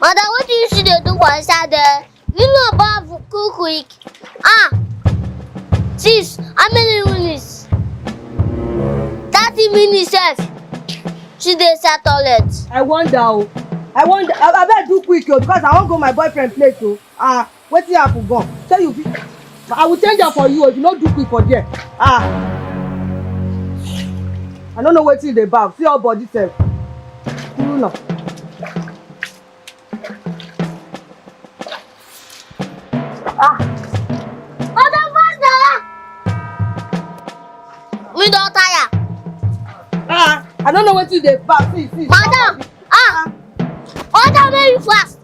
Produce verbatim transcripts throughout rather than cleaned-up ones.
Ada, wetin you still dey do for inside there? You no baff quick quick. Ah, sis, how many minutes? Thirty minutes sef. She dey inside toilet. I wonder o. I wonder. I, abeg do quick o, because I wan go my boyfriend place o. Ah, wetin happen gan? Shey you fit? I will change am for you o, if you no do quick for there. Ah. I no know wetin you dey baff. See your body sef. Kuru na. Ah. Madam Pastor! We don tire. Ah, I no know wetin you dey baff. See, see. Madam, ah. Order make you fast.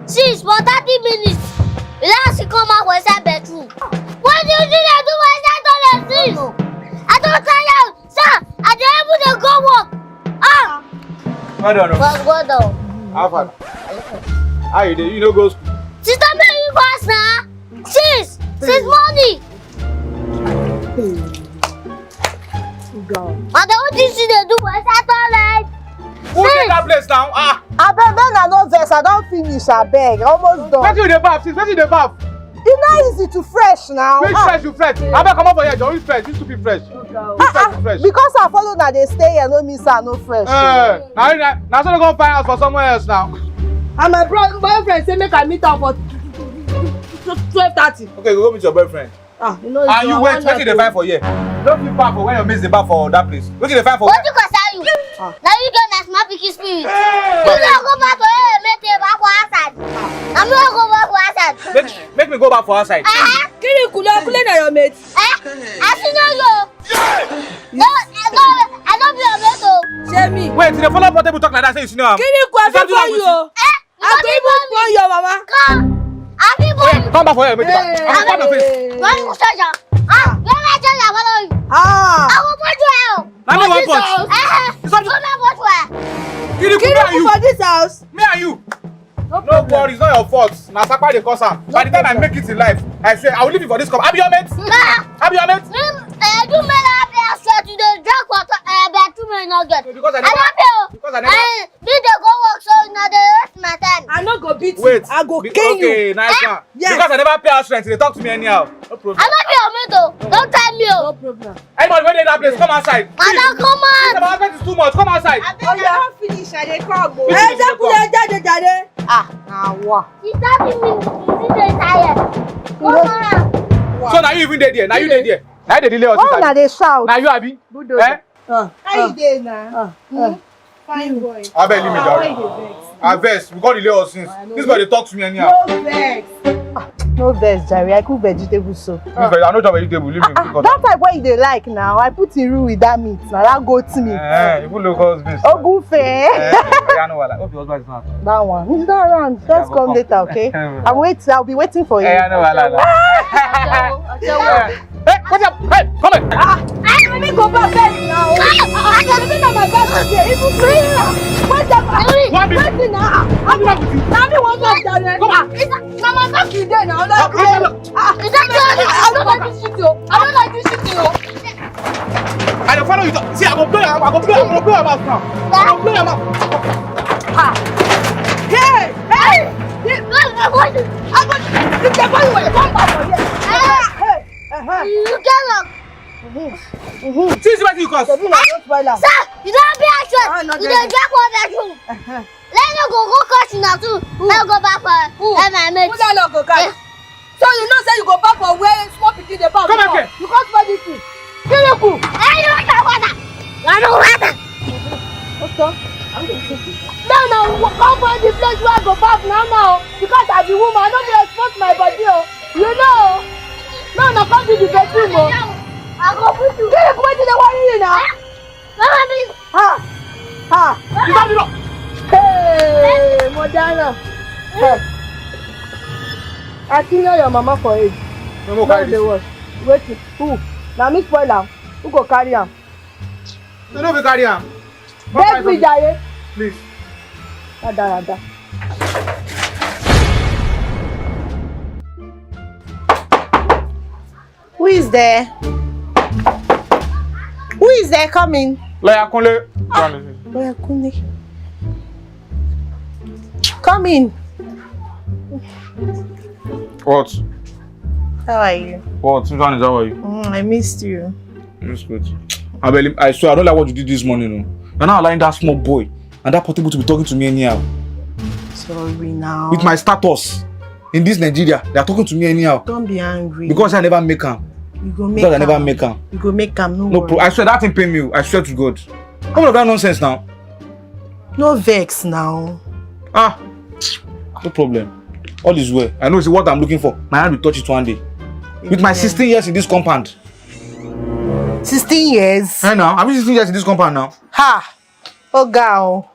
Sis, for thirty minutes, you don still come out for inside bedroom. Wetin you still dey do for inside toilet, sis? I don tire. Sir, I dey even dey go work. Ah! Well done, oh. Well, well done. How far? How you dey? You no go school? Sister, make you fast na. Sis, since morning. Madam, wetin you dey do for inside toilet? Who dey that place now? Ah! Abeg, make una no vex, I don finish, abeg, almost done. Wetin you dey baff, sis? Wetin you dey baff? E no easy to fresh now. Which fresh you fresh? Abeg, comot for here, John. Which fresh? Which stupid fresh? Which fresh you fresh? Because I follow una dey stay here no mean say I no fresh. Eh, na, na, na so dem go find house for somewhere else now. And my bro, boyfriend say make I meet am for twelve thirty. Okay, go meet your boyfriend. Ah, you know. And you wait, wetin you dey find for here? You no fit baff for where your mates dey baff for that place. Wetin you dey find for? Wetin concern you? Ah. Na you get na small pikin spirit. You no go baff for where your mates dey baff for outside. Na me go baff for outside. Make, make me go baff for outside. Uh-huh. Kiri kule kule na your mate. Eh? I see no you. No, I no, I no be your mate o. Shey me. Wait, you dey follow Portable talk like that, say you senior am. Kiri kule, I fit born you o. Eh? I go even born your mama. Come. I fit born you. Come back for here, make you. Hey. I go come your face. Why you soldier? Ah, where my soldier follow you? Ah. I go born you. Na me wan punch. Eh, eh. Come and born you. Kiri kule, me and you. For this house. Me and you. No worry, it's not your fault. Na sapa dey cause am. By the time I make it in life, I swear, I will leave you for this cup. I be your mate? Nah. I be your mate? Me, eh, you made up here, swear to the drug water, eh, bedroom and not get. Because I never, I don't feel. Because I never. Eh, me dey go work, so una dey waste my time. I no go beat you. Wait. I go kill you. Okay, nice one. Yes. Because I never pay house rent, you dey talk to me anyhow. No problem. I no be your mate o. Don't try me o. No problem. Anybody wey dey that place, come outside. Madam, come out. This our market is too much. Come outside. Abeg, I don finish. I dey come o. Ẹ jẹ́ kúlẹ̀ jáde jàre. Ah, na wa. She thirty minutes. She dey tired. Come on. So na you even dey there. Na you dey there. Na you dey delay us. Why una dey shout? Na you abi? Bulldozer. Eh? Ah, how you dey na? Ah, ah. Fine boy. Abeg, leave me, jare. Why you dey vex? I vex. We come delay us since. This boy dey talk to me anyhow. No vex. Ah, no vex, jare. I cook vegetable soup. This boy, I no chop vegetable. Leave me. Ah, ah, that type wey you dey like now. I put iru with that meat. Na that goat meat. Eh, even local beef. Ogunfe. Eh, yeah, no wahala. Hope your husband is not. That one. He's not around. Just come later, okay? I'm wait. I'll be waiting for you. Eh, no wahala. Hey, what's up? Hey, come here. Ah, I no me go back bed now. Ah, I no me na my bed today. Even me. What's up? What be? Wetin na? What be wrong with you? Na me wan go jare. Come on. Na my bed today now. Ah, is that all? I don't like this shit o. I don't like this shit o. I dey follow you talk. See, I go blow your, I go blow, I go blow your mouth now. I go blow your mouth. Ah. Hey, hey. I go, if they call you, come back for here. Hey. Uh-huh. You get luck. Mm-hmm. Mm-hmm. See, see wetin you cause. Shebi na just spoil am. Sir, you don be action. Ah, no, you dey drink water too. Uh-huh. Let me go, go catch una too. Who? Let go back for, who? Eh, my mate. Who that no go catch? Yeah. So you know say you go back for where small pikin dey back. Come again. You come spoil this thing. Kiriku. Eh, you want water? I don't water. Okay. Now, now, come find the place where I go back now, now. Because I be woman, I no dey expose my body o. You know. No, no, come be the bedroom o. I go put you. Kiriku, wetin dey worry you now? Eh? Mama, please. Ha! Ha! You got it up. Hey, Modana. Hey. I kill your mama for age. No more. Now carry the this. Watch. Wait. Who? Na me spoil am. Who go carry am? You no fit carry am. Beg me, jare. Please. Ada, ada. Who is there? Who is there coming? Lawyer Kunle. Ah, Lawyer Kunle. Come in. What? How are you? What? Which one is how are you? Mm, I missed you. It's good. I believe, I swear, I don't like what you did this morning. No. You're not allowing that small boy and that portable to be talking to me anyhow. Sorry now. With my status in this Nigeria, they are talking to me anyhow. Don't be angry. Because I never make am. You go make Because I never am. make am. You go make am. No, No, worry. pro- I swear that thing pain me. I swear to God. Come on, that nonsense now. No vex now. Ah, no problem. All is well. I know it's what I'm looking for. My hand will touch it one day. With my sixteen years in this compound. Sixteen years. Hey now, I'm sixteen years in this compound now. Ha! Oh, girl.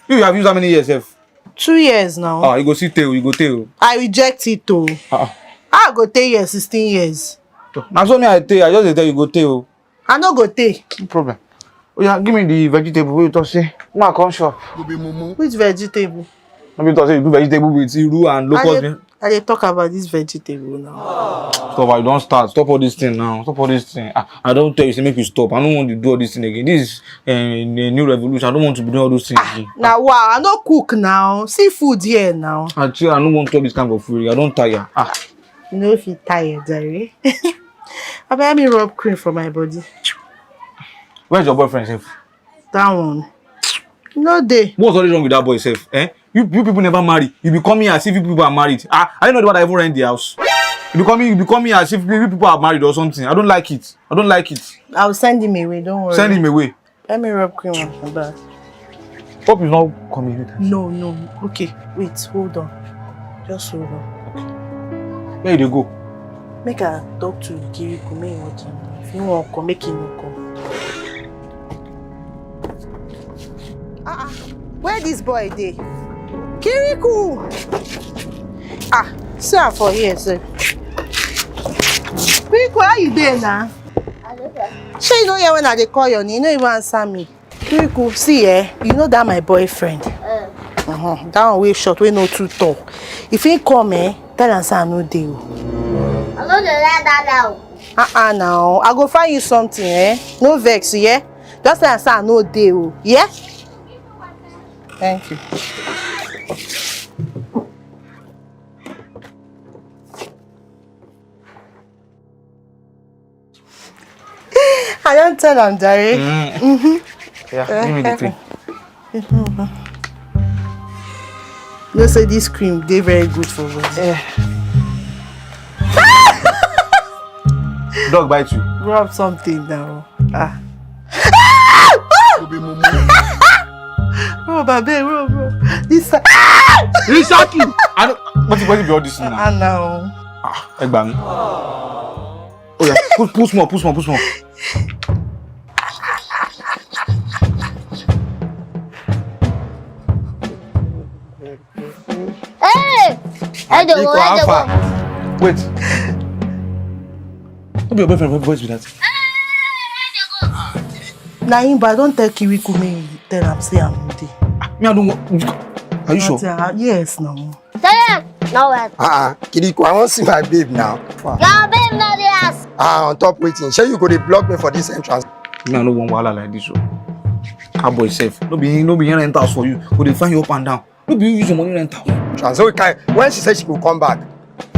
You have used how many years, sef? Two years now. Ah, you go see tail, you go tail. I reject it, though. Ah, I go tell you sixteen years. Now so me I tell, I just dey tell you go tail. I no go take. No problem. Oh yeah, give me the vegetable. Wey you talk say? Ma come shop. Which vegetable? No be talk say you do vegetable with iru and I locust. dey, I dey talk about this vegetable now. Stop, I don start. Stop all this thing now. Stop all this thing. Ah, I don tell you say make you stop. I no want to do all this thing again. This is uh, a new revolution. I don't want to be doing all those things again. Now, wow, I no cook now. See food here now. Actually, I no want to talk this kind of food. I don tire. Ah, You know if you tired, Jerry. I let me rub cream for my body. Where's your boyfriend, sef? That one. No day. What's always wrong with that boy, sef? Eh? You, you people never marry. You be coming as if you people are married. Ah, are you not the one that even rent the house? You be coming, you be coming as if you people are married or something. I don't like it. I don't like it. I'll send him away. Don't worry. Send him away. Let me rub cream on my back. Hope he's not coming anytime. No, no. Okay, wait, hold on. Just hold on. Where you dey go? Make I talk to Kiriku, make he no come. If he wan come, make he no come. Ah, ah. Where this boy dey? Kiriku! Ah, see am for here, sir. Kiriku, how you dey now? Shey you no hear when I dey call your name? You no even answer me. Kiriku, see eh, you know that my boyfriend. Uh-huh. That one wey short, wey no too tall. If he come eh, tell am say I no dey o. I no dey like that now. Uh-uh now. I go find you something eh. No vex, yeah? Just tell am say I no dey o. Yeah? Thank you. I don tell am, Jare. Yeah, give me the cream. You know say this cream dey very good for body. Dog bite you. Rub something now. Ah. Rub, abeg, rub, rub. This side. Exactly. I don't. What what be all this now? Ah, now. Ah, ẹ gbà mí. Oh yeah, push push more, push more, push more. Hey! I don't go, I don't go. Wait. Who be your boyfriend? What voice be that? Na him, but I don tell Kiriku make he tell am say I no dey. Me, I don't want. Are you sure? Yes, no. Tell him. No, well. Ah, uh Kiriku, I wan see my babe now. Your babe no dey ask. Ah, on top wetin? Shey you go dey block me for this entrance? Me, I no want wahala like this. Oh, that boy sef. No be no be here rent house for you. Go dey find you up and down. No be you use your money rent house. Entrance. So we can, when she say she go come back.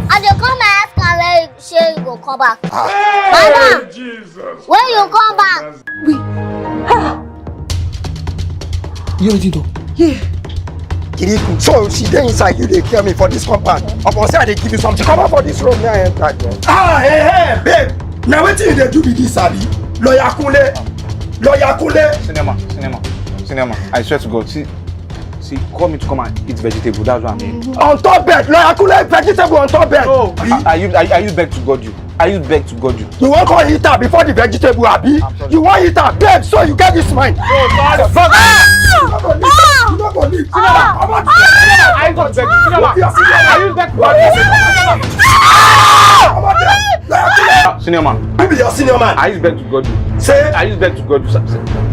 I dey come my house and where say you go come back. Ah, Madam, when you come back, You already do. Kiriku. So she dey inside, you dey tell me for this compound. Upon say I dey give you something. Come out for this room, me I enter there. Ah, hey, hey, babe. Now wetin you dey do be this, abi? Lawyer Kunle. Lawyer Kunle. Cinema, cinema, cinema. I swear to God, see, see, call me to come and eat vegetable. That's what I mean. On top bed, lawyer Kunle, vegetable on top bed. Oh, are, are you are, are you beg to God you? Are you beg to God you? You wan come eat am before the vegetable, abi? You wan eat am, babe? So you get this mind? No, sorry. You no go leave. You no go leave. Cinema, come out. Are you beg? Cinema. Are you beg to God you? Come out there. Lawyer Kunle. Senior man, Who be your senior man? I use beg to God you. Say, I use beg to God you.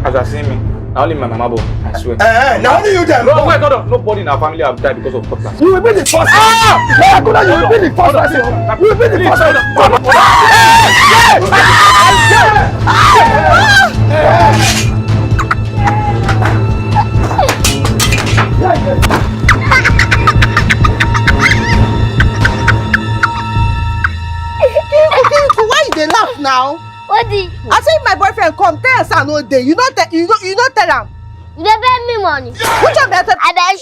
As I see me, I only my mama boy. I swear. Eh, eh, na only you dem. No, wait, hold on. Nobody in our family have died because of cutlass. You will be the first. Lawyer Kunle, you will be the first person. You will be the first person. Now, What the? I say if my boyfriend come, tell am say I no dey. You no tell, you no, you no tell am. You dey pay me money. Which one be I tell? I dey